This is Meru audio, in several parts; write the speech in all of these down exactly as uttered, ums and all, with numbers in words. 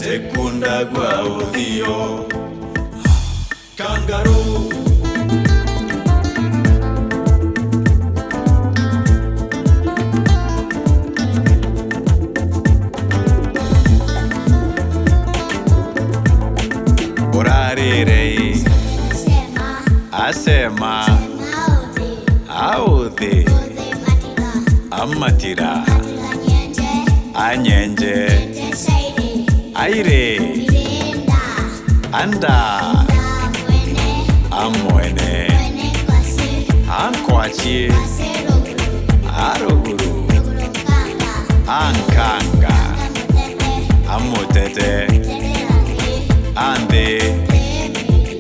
Sekunda gwa uthio. Kangaroo. Urarire i? Sema. Asema. Sema uthi. Authi. Uthi matira. Amatira. Matira nyenje. Anyenje. Nyenje cairi. Airi. Irinda. Anda. Nda mwene. Amwene. Mwene nkwaci. Ankwaci. Nkwaci ruguru. Aruguru. Ruguru nkanga. Ankanga. Nkanga mutete. Amutete. Mutete rangi. Anthi. Nthi emiri.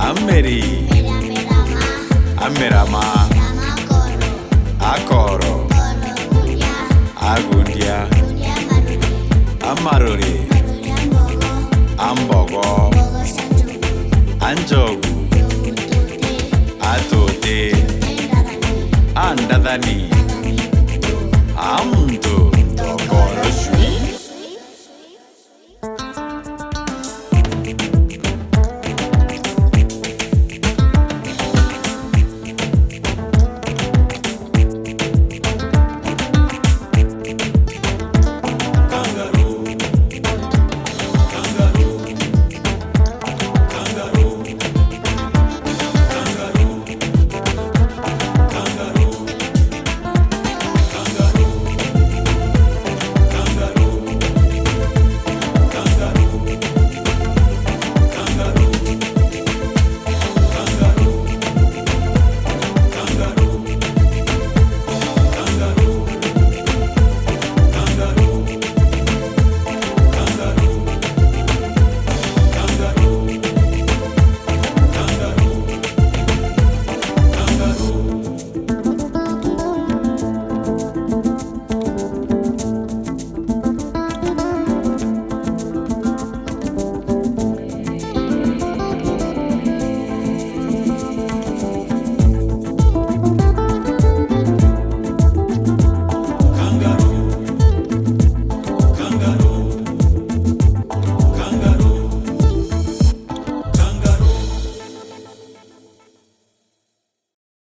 Amiri. Miri amirama. Amirama. Mirama koro. Akoro. Koro gundia. Agundia. Gundia maruri. Amaruri.